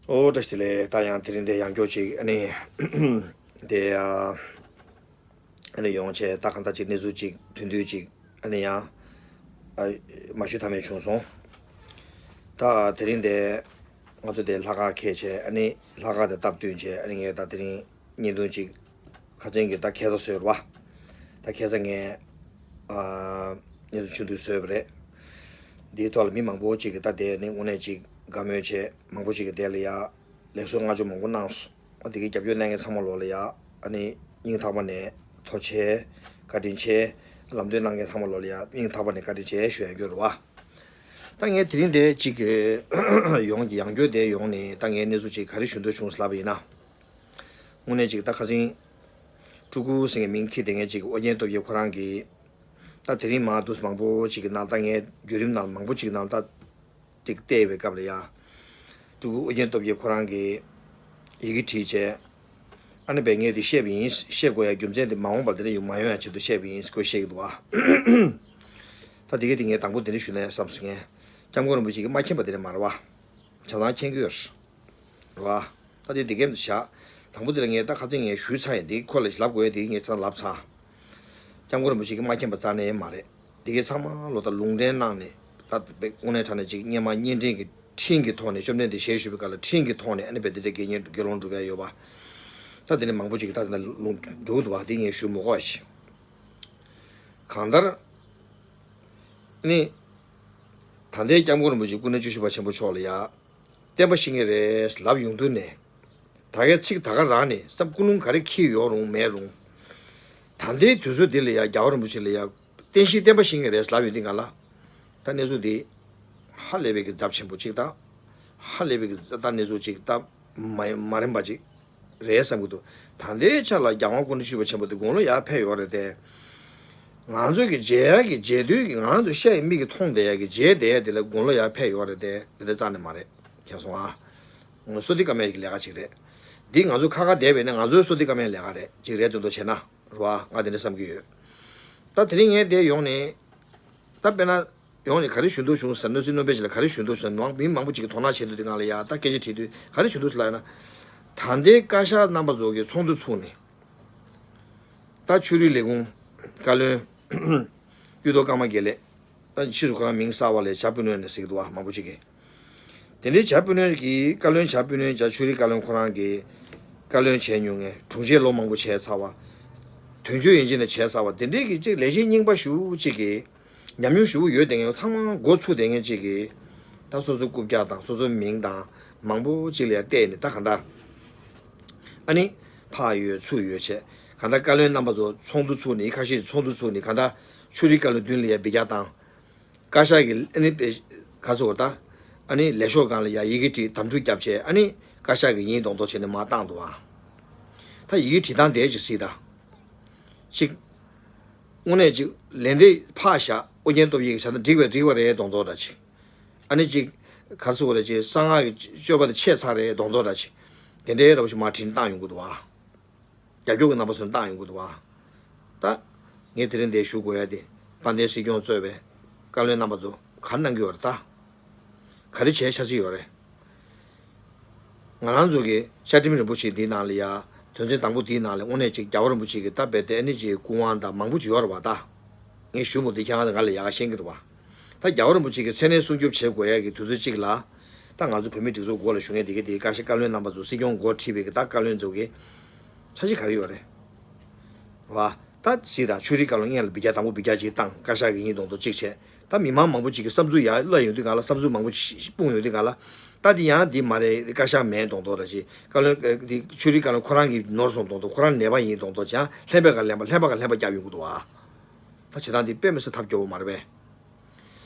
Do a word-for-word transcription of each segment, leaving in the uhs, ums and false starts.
ཨོ་བཀྲ་ཤིས་བདེ་ལེགས། ད་ཡང་དེ་རིང་འདི་ཡང་སྐྱར་ཅིག་ཨ་ནི་དེ་ཨ་ནི་ཡོང་བྱས། ད་གང་ལྟར་ཅིག་གནས་ཚུལ་ཅིག་དོན་བསྡུས་ཅིག་ཨ་ནི་ཡང་ཨ་མ་ཞུ་ཐབས་མེད་བྱུང་སོང་། ད་དེ་རིང་འདི་ང་ཚོ་དེ་ལྷག་དཀར་འཁེལ་བྱས། ཨ་ནི་ལྷག་དཀར་དེ་སྟབས་བསྟུན་བྱས། ཨ་ནི་ངས་ད་དེ་རིང་བརྙན་ཐུང་ཅིག་ཁ་སང་གི་ད་ཁ་སང་བཟོས་རེད་བ། ད་ཁ་སང་ངས་ཨ་གནས་ཚུལ་ཆུང་དུ་བཟོས་པ་རེད། འདིའི་ཐོག་ལ་མི་མང་པོ་ཅིག་གིས་ད་དེ་ནི་དངོས་གནས་ཅིག་དགའ་མོས་བྱས། མང་པོ་ཅིག་གིས་དེ་ལ་ཡ་ལེགས་སོ་བསྔགས་བརྗོད་མང་པོ་གནང་སོང་། ཨ་དེ་གའི་རྒྱབ་སྐྱོར་གནང་མཁན་ཚང་མ་ལོ་ལ་ཡ་ཨ་ནི་སྙིང་ཐག་པ་ནས་ཐུགས་རྗེ་ཆེ། བཀའ་དྲིན་ཆེ། ལམ་སྟོན་གནང་མཁན་ཚང་མ་ལོ་ལ་ཡ་སྙིང་ཐག་པ་ནས་བཀའ་དྲིན་ཆེ་ཞུ་ཡ་ཡོད་རེད་བ། ད་ངས་དེ་རིང་དེ་ཅིག་གི་ཡོང་གི་ཡང་སྐྱར་དེ་ཡོང་ནས་ད་ངས་གནས་ཚུལ་ཅིག་ག་རེ་ཞུ་འདོད་བྱུང་ཟེར་ལབ་པ་ཡིན་ན། དངོས་གནས་ཅིག་ད་ཁ་སང་སྤྲུལ་སྐུ་ཟེར་མཁན་མིང་འཁྱེར་བསྡད་མཁན་ཅིག་ཨོ་རྒྱན་སྟོབས་རྒྱལ་ཁོ་རང་གིས་ད་དེ་རིང་མ་འདུག་མང་པོ་ཅིག་གི་ནང་། ད་ངས་བརྒྱུད་རིམ་ནང་མང་པོ་ཅིག་གི་ནང་ད་ཅིག་བལྟས་པའི་སྐབས་ལ་ཡ། སྤྲུལ་སྐུ་ཨོ་རྒྱན་སྟོབས་རྒྱལ་ཁོ་རང་གིས་ཡི་གེ་བྲིས་བྱས། ཨ་ནི་བས་ངས་འདི་བཤད་པ་ཡིན། བཤད་དགོས་ཡ་རྒྱུ་མཚན་དེ་མ་འོངས་པར་དེ་འདྲ་ཡོང་མ་ཡོང་ཡ་ཆེད་དུ་བཤད་པ་ཡིན་ཁོས་བཤད་ཀྱི་འདུག་བ། ད་དེ་གས་དེ་ངས་དང་པོ་དེ་འདྲ་ཞུ་ན་བསམ་སོང་ངས། སྐྱབས་མགོན་རིན་པོ་ཆེ་གིས་མ་མཁྱེན་པ་དེ་འདྲ་མ་རེད་བ། ཆ་ཚང་མཁྱེན་གྱི་ཡོད་རེད་བ། ད་དེ་དེ་གས་བཞག་དང་པོ་དེ་ལ་ངས་ད་ཁ་སང་ངས་ཞུས་ཚར་ཡིན། དེ་ཁོ་ལ་ལབ་དགོས་ཡ་དེ་ངས་ཚང་ལབ་ཚར། སྐྱབས་མགོན་རིན་པོ་ཆེ་གིས་མ་མཁྱེན་པ་རྩ་ནས་མ་རེད། དེ་གས་ཚང་མ་ལོ་ད་ལུང་འདྲེན་གནང་ནས། ད་དཔེ་དངོས་གནས་དྲང་གནས་ཅིག་སྔོན་མ་བརྙན་འཕྲིན་གྱི་འཕྲིན་གྱི་ཐོག་ནས་བཅོམ་ལྡན་འདས་ཞལ་བཞུགས་པའི་སྐབས་ལ་འཕྲིན་གྱི་ཐོག་ནས་ཨ་ནི་དཔེ་དེ་འདྲའི་དགེ་བསྙེན་དགེ་སློང་སྒྲུབ་ཡ་ཡོད་པ། ད་དེ་ནས་མང་པོ་ཅིག་གིས་ད་དེ་འདྲ་ལུང་སྒྲུབ་འདུག་བ། དེ་ངས་ཞུ་མི་དགོས་ཤིང་། གང་ལྟར་ཨ་ནི་ད་ལྟའི་སྐྱབས་མགོན་རིན་པོ་ཆེ་སྐུ་ན་བཅུ་བཞི་པ་ཆེན་པོ་མཆོག་ལ་ཡ་བསྟན་པ་བཤིག་མཁན་རེད་ལབ་ཡོང་དུས་ནས། ད་གའི་ཚིག་ད་ག་རང་ནས་བསམ་ཀུན་སློང་ག་རེ་འཁྱེར་ཡོད་རུང་མེད་རུང་། ད་ལྟའི་དུས་ཚོད་འདི་ལ་ཡ་རྒྱལ་བ་རིན་པོ་ཆེ་ལ་ཡ་བསྟན་བཤིག་བསྟན་པ་བཤིག་མཁན་རེད་ལབ་ཡོང་དུས་ང་ལ། ད་གནས་ཚུལ་འདི་ཧ་ལས་པའི་གི་ཚབས་ཆེན་པོ་ཅིག་དང་། ཧ་ལས་པའི་གི་ད་གནས་ཚུལ་ཅིག་ད་མ་མ་རན་པ་ཅིག་རེད་བསམ་གྱི་འདུག་ད་ལྟའི་ཆ་ལ་རྒྱལ་དབང་སྐུ་ན་བཅུ་བཞི་པ་ཆེན་པོ་དེ་དགུང་ལོ་ཡར་ཕེབས་ཡོད་རེད་དེ། ང་ཚོ་གི་མཇལ་ཡ་གི་མཇལ་དུས་ཀྱི་ང་ཚོ་ཤ་ཡི་མིག་གིས་མཐོང་བསྡད་ཡ་གི་མཇལ་བསྡད་ཡ་དེ་ལ་དགུང་ལོ་ཡར་ཕེབས་ཡོད་རེད་དེ། དེ་འདྲ་རྩ་ནས་མ་རེད། མཁྱེན་སོང་ཨ། སོ་ཐི་ཀ་མའི་གི་ལས་ཀ་ཅིག་རེད། འདི་ང་ཚོ་ཁ་ཁ་བསྡད་པས་ན་ང་ཚོའི་སོ་ཐི་ཀ་མའི་ལས་ཀ་རེད་ཅིག་རེད་དོན་དུ་བྱས་ན། རེད་བ། ང་དེ་འདྲ་བསམ་གྱི་ཡོད། ད་དེ་རིང་ངས་འདིར་ཡོང་ནས། ད་དཔེར་ན། ཡོང་ནས་ག་རེ་ཞུ་འདོད་བྱུང་ཟེར་ན། སྣོད་བཅུད་སྣོན་པའི་ཆེད་ལ་ག་རེ་ཞུ་འདོད་བྱུང་ཟེར་ན། མང་མི་མང་པོ་ཅིག་གིས་དོ་སྣང་བྱེད་འདུག་དེ་སྒང་ལ་ཡ་ད་སྐད་ཆ་དྲིས་དུས་ག་རེ་ཞུ་འདུག་ཟེར་ལབ་ན། ད་ལྟའི་བཀའ་ཤག་རྣམ་པ་ཚོ་གིས་ཚོགས་འདུ་ཚུགས་ནས། ད་ཆོས་རིག་ལས་ཁུངས་བཀའ་བློན་གཡུ་ཐོག་ཀརྨ་དགེ་ལེགས། ད་ཕྱིས་སུ་ཁོ་རང་མིང་གསར་བ་ལ་བྱ་སྤུ་ནོན་ནས་ཟེར་གྱི་འདུག་བ། མང་པོ་ཅིག་གིས། དེ་འདྲའི་བྱ་སྤུ་ནོན་གྱི་བཀའ་བློན། བྱ་སྤུ་ནོན་བྱ། ཆོས་རིག་བཀའ་བློན་ཁོ་རང་གིས་བཀའ་བློན་བྱས་མྱོང་མཁན། དྲུང་ཆེ་ལོ་མང་པོ་བྱས་ཚར་བ། དོན་གཅོད་ཡན་ཆད་ནས་བྱས་ཚར་བ། དེ་འདྲའི་གི་ཅིག་ལས་བྱེད་རྙིང་པ་ཞེ་པོ་ཅིག་གིས། ཉམས་མྱོང་ཞེ་པོ་ཡོད་བསྡད་མཁན་ཚང་མ་འགོ་ཚུགས་བསྡད་མཁན་ཅིག་གིས། ད་སོ་སོའི་རྐུབ་བཀྱག་དང་སོ་སོའི་མིང་དང་མང་པོ་ཅིག་ལ་ཡ་བལྟས་ནས། ད་གང་ལྟར་ཨ་ནི་ཕར་ཡོད་ཚུར་ཡོད་བྱས། གང་ལྟར་བཀའ་བློན་རྣམ་པ་ཚོ་ཚོགས་འདུ་ཚུགས་ནས། ཁ་ཤས་ཚོགས་འདུ་ཚུགས་ནས། གང་ལྟར་ཆོས་རིག་བཀའ་བློན་མདུན་ལ་ཡ་འབུད་རྒྱག་བཏང་། བཀའ་ཤག་གི་ཨ་ནི་དཔེ་ག་ཚོད་བར་ད། ཨ་ནི་ལས་ཤོག་སྒང་ལ་ཡ་ཡི་གེ་བྲིས་དམ་ཕྲུག་བརྒྱབ་བྱས། ཨ་ནི་བཀའ་ཤག་གི་ཡིན་མདོག་མདོག་བྱས་ནས་མར་བཏང་འདུག་ཨ། ད་ཡི་གེ་བྲིས་སྟངས་དེ་ཅིག་གཟིགས་དང་། ཅིག་དངོས་གནས་ཅིག་ལན་འདེབས་ཕར་བཞག་ཨོ་རྒྱན་སྟོབས་ཡིག་བྱ་ན་འགྲིག་པས་འགྲིག་པ་རེད་མདོག་མདོག་འདྲ་ཅིག་ཨ་ནི་ཅིག་ག་ཚོད་རེད། ཅིག་གསང་སྔགས་ཀྱི་སྤྱོད་པ་དེ་ཆད་ཚར་རེད་མདོག་མདོག་འདྲ་ཅིག་དེ་འདྲའི་ར་བ་ཞིག་མར་བྲིས་བཏང་ཡོང་གི་འདུག་ཨ། རྒྱབ་སྐྱོར་གྱི་རྣམ་པ་ཚོ་བཏང་ཡོང་གི་འདུག་བ། ད་ངས་དེ་རིང་འདིར་ཞུ་དགོས་ཡ་དེ། དཔལ་ལྡན་སྲིད་སྐྱོང་གཙོས་པའི་བཀའ་བློན་རྣམ་པ་ཚོ་ག་རེ་གནང་གི་ཡོད་རེད་ད། ག་རེ་བྱས་འཆར་གཞི་ཡོད་རེད། ང་རང་ཚོ་གི་བཅའ་ཁྲིམས་རིན་པོ་ཆེ་འདིའི་ནང་ལ་ཡ། དོན་ཚན་དང་པོ་འདིའི་ནང་ལ་དངོས་གནས་ཅིག་རྒྱལ་བ་རིན་པོ་ཆེ་གི་ད་རྦད་དེ་ཨ་ནི་ཅིག་སྐུ་དབང་དང་མང་པོ་ཅིག་ཡོད་རེད་བ་ད། ངས་ཞུ་མོ་འདི་ཁྱེད་རང་ཚོ་ང་ལས་ཡག་ག་ཤེས་ཀྱི་རེད་བ། ད་རྒྱལ་བ་རིན་པོ་ཆེ་གི་མཚན་གནས་སྲུང་སྐྱོབ་བྱེད་དགོས་ཡ་གི་དུས་ཚོད་གཅིག་ལ། ད་ང་ཚོ་བོད་མི་སྒྲིག་འཛུགས་སྒོ་ལ་ཞུགས་མཁན་དེ་གའི་དེའི་བཀའ་ཤག་བཀའ་བློན་རྣམ་པ་ཚོ། སྲིད་སྐྱོང་འགོ་ཁྲིད་པའི་གི་ད་བཀའ་བློན་ཚོ་གི་འཆར་གཞི་ག་རེ་ཡོད་རེད་བ། ད་གཟིགས་དང་། ཆོས་རིག་བཀའ་བློན་སྔོན་ལ་འབུད་རྒྱག་དང་པོ་འབུད་རྒྱག་ཅིག་བཏང་། བཀའ་ཤག་གི་ཡིན་མདོག་མདོག་གཅིག་བྱས། ད་མི་མང་མང་པོ་ཅིག་གི་བསམ་ཚུལ་ཡར་སླེབས་ཡོང་དུས་སྒང་ལ། བསམ་ཚུལ་མང་པོ་ཅིག་སྤུངས་ཡོང་དུས་སྒང་ལ། ད་འདི་ཡང་འདི་མ་རེད། བཀའ་ཤག་མེད་མདོག་མདོག་འདྲ་ཅིག་བཀའ་བློན་འདི་ཆོས་རིག་བཀའ་བློན་ཁོ་རང་གིས་ནོར་སོང་མདོག་མདོག་ཁོ་རང་ནད་པ་ཡིན་མདོག་མདོག་ཅིག་ཡང་ལྷན་པ་ག་ལྷན་པ་ལྷན་པ་ག་ལྷན་པ་རྒྱབ་ཡོང་གི་འདུག་བ། ད་བྱེད་སྟངས་འདི་དཔེ་མི་སྲིད་ཐབས་སྐྱོ་བོ་མ་རེད་པས།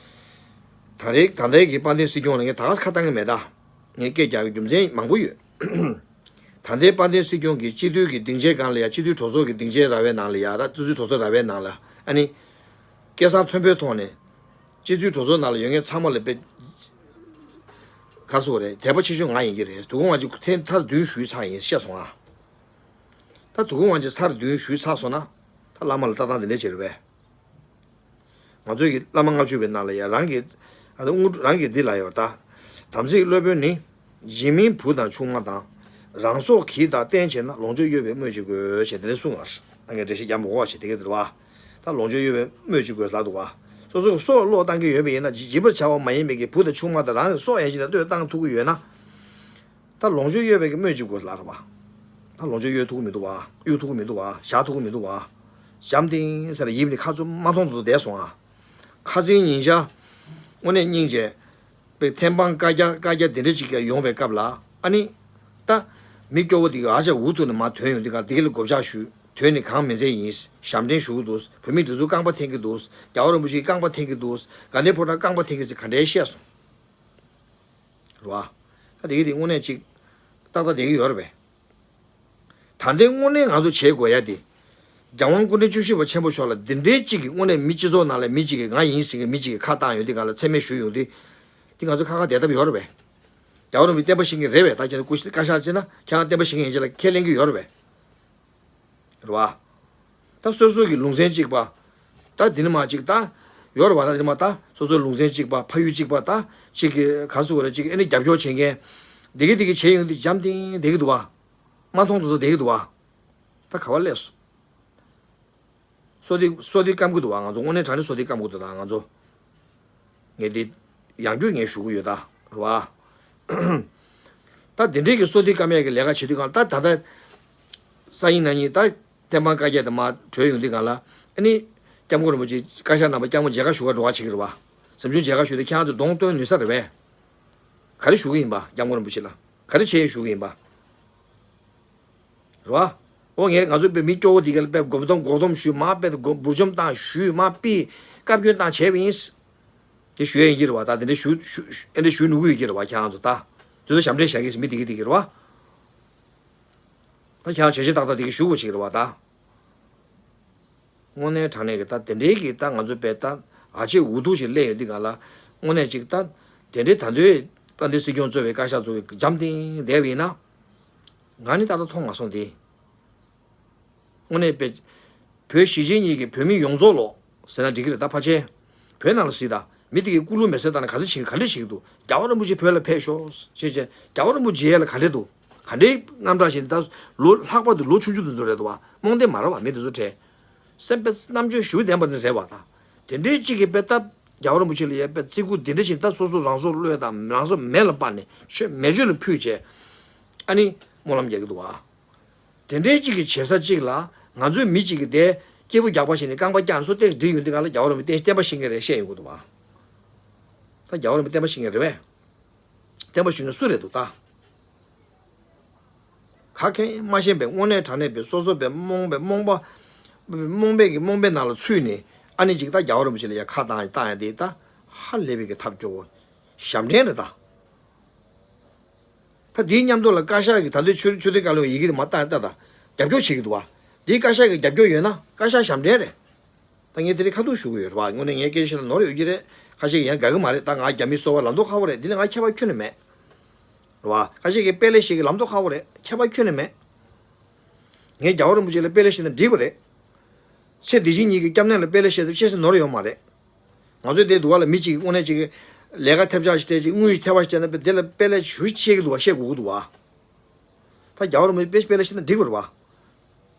ད་རེས་ད་ལྟའི་གི་དཔལ་ལྡན་སྲིད་སྐྱོང་ལ་ངས་ད་ག་ཁ་བཏང་གི་མེད་ད། ངས་སྐད་རྒྱག་གི་རྒྱུ་མཚན་མང་པོ་ཡོད། ད་ལྟའི་དཔལ་ལྡན་སྲིད་སྐྱོང་གིས་སྤྱི་འཐུས་ཀྱི་སྡིངས་ཆའི་སྒང་ལ་ཡ། སྤྱི་འཐུས་གྲོས་ཚོགས་ཀྱི་སྡིངས་ཆའི་ར་བའི་ནང་ལ་ཡ། ད་སྤྱི་འཐུས་གྲོས་ཚོགས་ར་བའི་ནང་ལ་ཨ་ནི། སྐལ་བཟང་མཐོན་པོའི་ཐོག་ནས་སྤྱི་འཐུས་གྲོས་ཚོགས་ནང་ལ་ཡོད་མཁན་ཚང་མ་ལ་དཔེ་ག་ཚོད་རེད། དད་པ་ཆེ་ཤོས་ང་ཡིན་གྱི་རེད། དོ་དགོང་ང་ཅིག་ཐེངས་ཚར་བདུན་ཞུས་ཚར་ཡིན། ཤེས་སོང་ཨ། ད་དོ་དགོང་ང་ཅིག་ཚར་བདུན་ཞུས་ཚར་སོང་ན། ད་བླ་མ་ལ་ལྟ་སྟངས་དེ་འདྲ་ཅིག་རེད་པས། ང་ཚོའི་གི་བླ་མ་ལྔ་བཅུ་པའི་ནང་ལ་ཡ། རང་གི་ཨ་ད་དངོས་རང་གི་འདི་ལ་ཡོད་ད། དམ་ཚིག་སློབ་དཔོན་ནི། འཇིགས་མིན་བུ་དང་ཆུང་མ་དང་། རང་སྲོག་གིས་བདག་བརྟན་བྱས་ན། ལོངས་སྤྱོད་གཡོ་བའི་སྨོས་ཅི་དགོས། ཞེས་དེ་འདྲ་གསུངས་པ་རེད། ད་ངས་འགྲེལ་བཤད་རྒྱག་མི་དགོས་པ་བྱས་དེ་ག་དེ་རེད་བ། ད་ལོངས་སྤྱོད་གཡོ་བའི་སྨོས་ཅི་དགོས་ལབ་འདུག་བ། སོ་སོ་གི་སྲོག་བློས་བཏང་གི་ཡོད་པ་ཡིན་ན། སྦྱིན་པར་བྱ་བ་མ་ཡིན་པའི་གི་བུ་དང་ཆུང་མ་དང་རང་གི་སྲོག་ཡན་ཆད་ལ་བློས་བཏང་ཐུབ་ཀྱི་ཡོད་ན། ད་ལོངས་སྤྱོད་གཡོ་བའི་གི་སྨོས་ཅི་དགོས་ལབ་རེད་བ། ད་ལོངས་སྤྱོད་གཡོ་ཐུབ་ཀྱི་མི་འདུག་བ། གཡོ་ཐུབ་ཀྱི་མི་འདུག་བ། བཞག་ཐུབ་ཀྱི་མི་འདུག་བ། བྱམས་ཏིང་ཟེར་ཡིབ་ནས་ཁ་བཙུམ་མ་མཐོང་དུ་བསྡད་སོང་ཨ། ཁ་སང་ཉིན་ཞག་དངོས་གནས་སྙིང་རྗེ། པའི་ཐེམ་སྤང་བཀའ་རྒྱ་བཀའ་རྒྱ་དེ་འདྲ་ཅིག་ཡོང་བའི་སྐབས་ལ། ཨ་ནི། ད། མི་སྐྱོ་བོ་དེ་ག་ཨ་ཅག་འུ་ཐུག་ནས་མར་ཐོན་ཡོང་དུས་ག་དེ་ག་ལ་བགོ་བཤའ་ཞུས། ཐོན་ནས་གང་མི་མཛད་ཡིན། ཞབས་འདྲེན་ཞུ་གི་འདུག་བོད་མིའི་སྒྲིག་འཛུགས་རྐང་པ་འཐེན་གྱི་འདུག་རྒྱལ་བ་རིན་པོ་ཆེའི་རྐང་པ་འཐེན་གྱི་འདུག་དགའ་ལྡན་ཕོ་བྲང་རྐང་པ་འཐེན་གྱི་ཟེར་ག་འདྲའི་བཤད་སོང་། རེད་བ། ད་དེ་ག་དེ་དངོས་གནས་ཅིག་ཏག་ཏག་བསྡད་ཀྱི་ཡོད་རེད་པས། ད་ལྟའི་དངོས་གནས་ང་ཚོ་བྱེད་དགོས་ཡ་དེ། རྒྱལ་དབང་སྐུ་ཕྲེང་བཅུ་བཞི་པ་ཆེན་པོ་མཆོག་ལ་འདི་འདྲའི་གཅིག་གིས་དངོས་གནས་མི་སྤྱི་ཚོགས་ནང་ལ་མི་གཅིག་གིས་ང་ཡིན་ཟེར་མཁན་མི་གཅིག་གིས་ཁ་བཏང་ཡོང་དུས་གང་ལ་མཚན་སྨད་ཞུས་ཡོང་དུས། འདི་ང་ཚོ་ཁ་ཁ་བསྡད་ཐབས་ཡོད་རེད་པས། རྒྱལ་བ་རིན་པོ་ཆེ་བསྟན་པ་བཤིག་མཁན་རེད་པས། ད་ཁྱེད་ཚོ་སྐུ་བཀའ་ཤག་བྱས་ན་ཁྱེད་རང་བསྟན་པ་བཤིག་མཁན་ཡིན་ཅེས་ལ་ཁས་ལེན་གྱི་ཡོད་རེད་པས། རེད་བ། ད་སོ་སོ་གི་ལུང་ཚན་གཅིག་པ། ད་འདི་ནི་མ་གཅིག་ད། ཡོད་རེད་བ། ད་འདི་ནི་མ་ད་སོ་སོ་ལུང་ཚན་གཅིག་པ་ཕ་ཡུལ་གཅིག་པ་ད་གཅིག་གི་ག་རེ་ཟེར་དགོས་རེད། གཅིག་ཨེ་ནི་རྒྱབ་སྐྱོར་བྱེད་མཁན། འདི་གི་འདི་གི་བྱེད་ཡོང་དུས་འཇམ་ཐིང་བསྡད་ཀྱི་འདུག་བ། མ་མཐོང་དུ་བསྡད་ཀྱི་འདུག་བ། ད་ག་བ་སླེབས་སོང་། སོ་ཏི་སོ་ཏི་སྐམ་གྱི་འདུག་བ། ང་ཚོ་དངོས་གནས་དྲང་གནས་སོ་ཏི་སྐམ་གྱི་འདུག་ད་ང་ཚོ། ངས་འདི་ཡང་བསྐྱར་ངས་ཞུ་གི་ཡོད་ད། རེད་བ། ད་འདི་འདྲའི་གི་སོ་ཏི་སྐམ་ཡས་ཀྱི་ལས་ཀ་བྱེད་དུས་གང་ལ་ད་ད་ལྟ། སང་ཉིན་གནངས་ཉིན་ད་ཐེམ་སྤང་བཀའ་རྒྱ་དེ་མར་གྲོལ་ཡོང་དུས་གང་ལ་ཨ་ནི། སྐྱབས་མགོན་རིན་པོ་ཆེ་བཀའ་ཤག་རྣམ་པ་སྐྱབས་མགོན་མཇལ་ཁ་ཞུ་ག་འགྲོ་ག་བྱེད་ཀྱི་རེད་བ། གཟིམ་ཆུང་མཇལ་ཁ་ཞུ་དུས་ཁྱེད་རང་ཚོ་གདོང་སྟོན་ནུས་ས་རེད་པས། ག་རེ་ཞུ་གི་ཡིན་པ། སྐྱབས་མགོན་རིན་པོ་ཆེ་ལ་ག་རེ་བྱས་ཡོད་ཞུ་གི་ཡིན་པ། རེད་བ། ཨོ་ངས་ང་ཚོ་དཔེ་མི་སྐྱོ་བོ་འདི་ག་ལ་དཔེ་སྒོམ་སྡོམ་སྒོམ་སྡོམ་ཞུས་མ་དཔེ་སྒོམ་འབུར་འཇོམས་བཏང་ཞུས་མ་པི་བཀའ་བཀྱོན་བཏང་བྱས་པ་ཡིན། དེ་ཞུ་ཡ་ཡིན་གྱི་རེད་བ། ད་དེ་འདྲ་ཞུ་ཞུ་ཨེ་འདྲ་ཞུ་ནུས་ཀྱི་ཡོད་ཀྱི་རེད་བ། ཁྱེད་རང་ཚོ་ད། དེ་ཚོ་ཞབས་འདྲེན་བཞག་གི་མི་འདི་གི་འདི་གི་རེད་བ། ད་ཁྱེད་རང་བྱས་རྗེས་ཏག་ཏག་འདི་གི་ཞུ་དགོས་ཅིག་རེད་བ་ད། དངོས་གནས་དྲང་གནས་ཀྱི་ད་དེ་འདྲའི་གི་ད་ང་ཚོ་དཔེ་ད་ཨ་ཆེ་འུ་ཐུག་ཞིག་སླེབས་ཡོད་འདི་ག་ལ། དངོས་གནས་ཅིག་ད་དེ་འདྲའི་ད་འདོད་དཔལ་ལྡན་སྲིད་སྐྱོང་གཙོས་པའི་བཀའ་ཤག་ཚོ་གི་འཇམ་ཐིང་བསྡད་པ་ཡིན་ན། ང་ནི་ད་ལྟ་མཐོང་མ་སོང་དེ། དངོས་གནས་དཔེ། བོད་གཞིས་བྱེས་གཉིས་ཀྱི་བོད་མི་ཡོངས་རྫོགས་ལོ། ཟེར་ན་འགྲིག་གི་རེད་ད་ཕལ་ཆེར། བོད་ནང་ལ་གཟིགས་དང་མི་དེ་གའི་སྐུ་ལུས་མེ་སྲེག་བཏང་ནས་ག་ཚོད་བྱེད་ག་འདྲ་བྱེད་ཀྱི་འདུག་རྒྱལ་བ་རིན་པོ་ཆེ་བོད་ལ་ཕེབས་ཤོག་ཅེས་བྱས་རྒྱལ་བ་རིན་པོ་ཆེ་ཡ་ལ་ག་འདྲས་འདུག་ག་འདྲའི་རྔམ་སྐྲག་བྱས་ནས་ད་ལོ་ལྷག་པར་དུ་ལོ་ཆུང་ཆུང་དེ་ཚོ་རེད་འདུག་བ། རྨོངས་དད་མ་རེད་བ་མི་དེ་ཚོ་གྲས། སེམས་པའི་རྣམ་དཔྱོད་ཞུ་ལྡན་པ་ནི་རེད་བ་ད། དེ་འདྲའི་གཅིག་གིས་དཔེ་ད་རྒྱལ་བ་རིན་པོ་ཆེ་ལ་ཡ་དཔེ་བརྩི་བཀུར་དེ་འདྲ་བྱས་ད་སོ་སོ་རང་སྲོག་བློས་དང་རང་སྲོག་མེ་ལ་སྤར་ནས་ཆོས་མེ་མཆོད་ལ་ཕུལ་བྱས། ཨ་ནི་སྨོན་ལམ་རྒྱག་གི་འདུག་བ། དེ་འདྲའི་གཅིག་གི་བྱེད་ས་གཅིག་ལ་ང་ཚོའི་མི་གཅིག་གིས་དེ་སྐྱེས་བུ་རྒྱག་པ་ཞིག་ནས་རྐང་པ་བཀྱག་ནས་སོ་ཏེག་སྒྲིལ་ཡོང་དུས་གང་ལ་རྒྱལ་བ་རིན་པོ་ཆེ་བསྟན་པ་བཤིག་མཁན་རེད་བཤད་ཡོང་གི་འདུག་བ། ད་རྒྱལ་བ་རིན་པོ་ཆེ་བསྟན་པ་བཤིག་མཁན་རེད་པས། བསྟན་པ་བཤིག་མཁན་སུ་རེད་འདུག་ད། ག་གེ་མ་ཤེས་པའི་དངོས་གནས་དྲང་གནས་པའི་སོ་སོ་པའི་རྨོངས་པའི་རྨོངས་པ། རྨོངས་པའི་གི་རྨོངས་པའི་ནང་ལ་ཚུད་ནས་ཨ་ནི་ཅིག་ད་རྒྱལ་བ་རིན་པོ་ཆེ་ལ་ཡ་ཁ་བཏང་ཡ་བཏང་ཡ་དེ་ད་ཧ་ལས་པའི་གི་ཐབས་སྐྱོ་བོ། ཞབས་འདྲེན་རེད་ད། ད་འདིའི་མཉམ་དུ་ལ་བཀའ་ཤག་གིས་ད་ལྟའི་ཆོས་ཆོས་དོན་བཀའ་བློན་ཡི་གེ་དེ་མ་བཏང་ཡ་ལྟ་ད། རྒྱབ་སྐྱོར་བྱེད་ཀྱི་འདུག་བ། འདིའི་བཀའ་ཤག་གི་རྒྱབ་སྐྱོར་ཡོད་ན་བཀའ་ཤག་ཞབས་འདྲེན་རེད། ད་ངས་དེ་རིང་ཁ་ཐུག་ཞུ་གི་ཡོད་རེད་བ། དངོས་གནས་ངའི་སྐད་ཆ་བཤད་ན་ནོར་ཡོད་ཀྱི་རེད། ཁ་ཤས་ཀྱིས་ཡང་དགའ་གི་མ་རེད། ད་ང་རྒྱ་མིའི་སོ་པ་ལམ་ཐོག་ཁ་བོ་རེད། འདི་ལ་ང་ཁྱད་པར་ཁྱོན་ནས་མེད། རེད་བ། ཁ་ཤས་ཀྱིས་དཔེ་ལེགས་བཤད་ཀྱི་ལམ་ཐོག་ཁ་བོ་རེད། ཁྱད་པར་ཁྱོན་ནས་མེད། ངས་རྒྱལ་བ་རིན་པོ་ཆེ་ལ་དཔེ་ལེགས་བཤད་ན་འགྲིག་པ་རེད། ཚེ་འདི་ཕྱི་གཉིས་ཀྱི་སྐྱབས་གནས་ལ་དཔེ་ལེགས་བཤད་ཐུབ་ཤེས་སུ་ནོར་ཡོད་མ་རེད། ང་ཚོའི་འདི་འདུག་བ་ལ་མི་གཅིག་གིས་དངོས་གནས་གཅིག་གིས་ལས་ཀ་ཐེབས་ཆག་ཞིག་སྤྲད་ཅིག་དངུལ་ཞིག་ཐེབས་པ་ཞིག་སྤྲད་ན་དཔེ་དེ་ལ་དཔེ་ལེགས་ཞུ་བཤད་ཀྱི་འདུག་བ། བཤད་དགོས་ཀྱི་འདུག་བ། ད་རྒྱལ་བ་རིན་པོ་ཆེ་དཔེ་ལེགས་བཤད་ན་འགྲིག་པ་རེད་བ།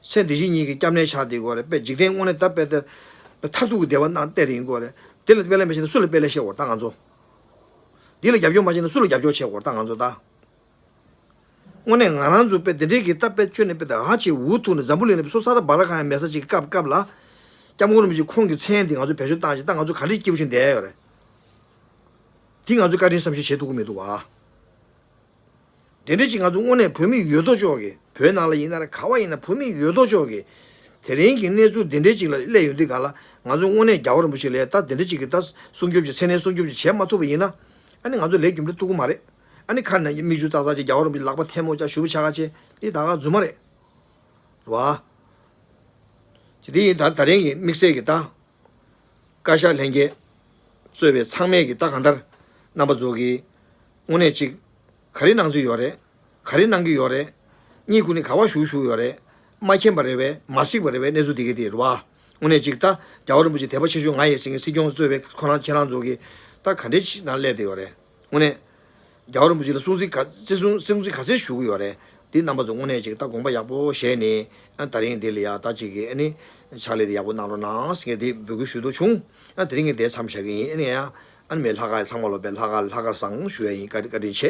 ཚེ་འདི་ཕྱི་གཉིས་ཀྱི་སྐྱབས་གནས་ཆགས་བསྡད་དགོས་རེད། དཔེ་འཇིག་རྟེན་དངོས་གནས་ད་དཔེ་ད་དཔེ་མཐར་ཐུག་གི་བདེ་བ་གནང་སྟེར་ཡིན་དགོས་རེད། དེ་ལ་དཔེ་ལེགས་མི་བཤད་ན་སུ་ལ་དཔེ་ལེགས་བཤད་དགོས་རེད་ད་ང་ཚོ། འདི་ལ་རྒྱབ་སྐྱོར་མ་བྱས་ན་སུ་ལ་རྒྱབ་སྐྱོར་བྱེད་དགོས་རེད་ད་ང་ཚོ་ད། དངོས་གནས་ང་རང་ཚོ་དཔེ་དེ་འདྲའི་གི་ད་དཔེ་ཁྱོན་ནས་དཔེ་ད་ཧ་ཅིག་འུ་ཐུག་ནས་འཛམ་བུ་གླིང་ལ་སོ་ས་ར་བ་ར་གང་ཡང་མེད་ས་ཅིག་གི་སྐབས་སྐབས་ལ། སྐྱབས་མགོན་རིན་པོ་ཆེ་ཁོང་གི་མཚན་འདི་ང་ཚོ་བེད་སྤྱོད་བཏང་ཅིག་ད་ང་ཚོ་ག་འདྲའི་སྐྱིད་པོ་ཞིག་བསྡད་ཡོད་རེད། འདི་ང་ཚོ་བཀའ་དྲིན་བསམ་ཤེས་བྱེད་ཐུབ་ཀྱི་མི་འདུག་བ། དེ་འདྲ་ཅིག་ང་ཚོ་དངོས་གནས་བོད་མི་ཡོད་དོ་ཅོག་གི་བོད་ནང་ལ་ཡིན་ན་རེད། ག་བ་ཡིན་ན་བོད་མི་ཡོད་དོ་ཅོག་གི་དེ་རིང་གི་གནས་ཚུལ་དེ་འདྲ་ཅིག་ལ་སླེབས་ཡོང་དུས་གང་ལ་ང་ཚོ་དངོས་གནས་རྒྱལ་བ་རིན་པོ་ཆེ་ལ་ད་དེ་འདྲ་ཅིག་གི་ད་སྲུང་སྐྱོབ་ཅིག་མཚན་གནས་སྲུང་སྐྱོབ་ཅིག་བྱེད་མ་ཐུབ་པ་ཡིན་ན། ཨ་ནི་ང་ཚོ་ལས་རྒྱུ་འབྲས་ཐུབ་ཀྱི་མ་རེད། ཨ་ནི་ཁ་ནས་མིག་ཆུ་ཙག་ཙག་ཅིག་རྒྱལ་བ་རིན་པོ་ཆེ་ལག་པ་ཐལ་མོ་སྦྱར་ཞུ་བ་ཆགས་ཁ་ཆེ་འདི་ད་ག་རྫུན་མ་རེད། རེད་བ། ཅི་འདི་ཡིན་ད་ད་རིང་གི་དམིགས་བསལ་གི་ད། བཀའ་ཤག་ལྷན་རྒྱས་གཙོས་པའི་ཚང་མས་ཀྱི་ད་གང་ལྟར་རྣམ་པ་ཚོ་གིས་དངོས་གནས་ཅིག་ག་རེ་གནང་རྩིས་ཡོད་རེད། ག་རེ་གནང་གི་ཡོད་རེད། གཉིས་ཀུན་ནས་ག་བ་བཞུགས་བཞུགས་ཡོད་རེད། མ་མཁྱེན་པ་རེད་པས་མ་གཟིགས་པ་རེད་པས་གནས་ཚུལ་འདི་ག་དེ་རེད་བ། དངོས་གནས་ཅིག་ད་རྒྱལ་བ་རིན་པོ་ཆེ་དད་པ་ཆེ་ཤོས་ང་ཡིན་ཟེར་མཁན་སྲིད་སྐྱོང་གཙོས་པའི་ཁོ་རང་ཁྱེད་རང་ཚོ་གིས་ད་ག་འདྲས་ཞིག་ནང་སླེབས་བསྡད་ཡོད་རེད། དངོས་གནས། རྒྱལ་བ་རིན་པོ་ཆེ་ལ་སྲུང་བརྩི་ག་བརྩི་སྲུང་སྲུང་བརྩི་ག་ཚད་ཞུ་གི་ཡོད་རེད། འདི་རྣམ་པ་ཚོ་དངོས་གནས་ཅིག་ད་དགོངས་པ་ཡག་པོ་བཞེས་ནས་ཨ་ད་རིང་འདི་ལ་ཡ་ད་ཅིག་གི་ཨ་ནི་ཕྱག་ལས་འདི་ཡག་པོ་གནང་རོགས་གནང་ཟེར་མཁན་དེ་འབོད་སྐུལ་ཞུ་འདོད་བྱུང་། ཨ་དེ་རིང་གི་འདིར་མཚམས་བཞག་གི་ཡིན། ཨ་ནི་ཡ་ཨ་ནི་མེད་ལྷག་དཀར་ཚང་མ་ལོ་པའི་ལྷག་དཀར་ལྷག་དཀར་བཟང་ཞུ་ཡ་ཡིན། བཀའ་བཀའ་དྲིན་ཆེ།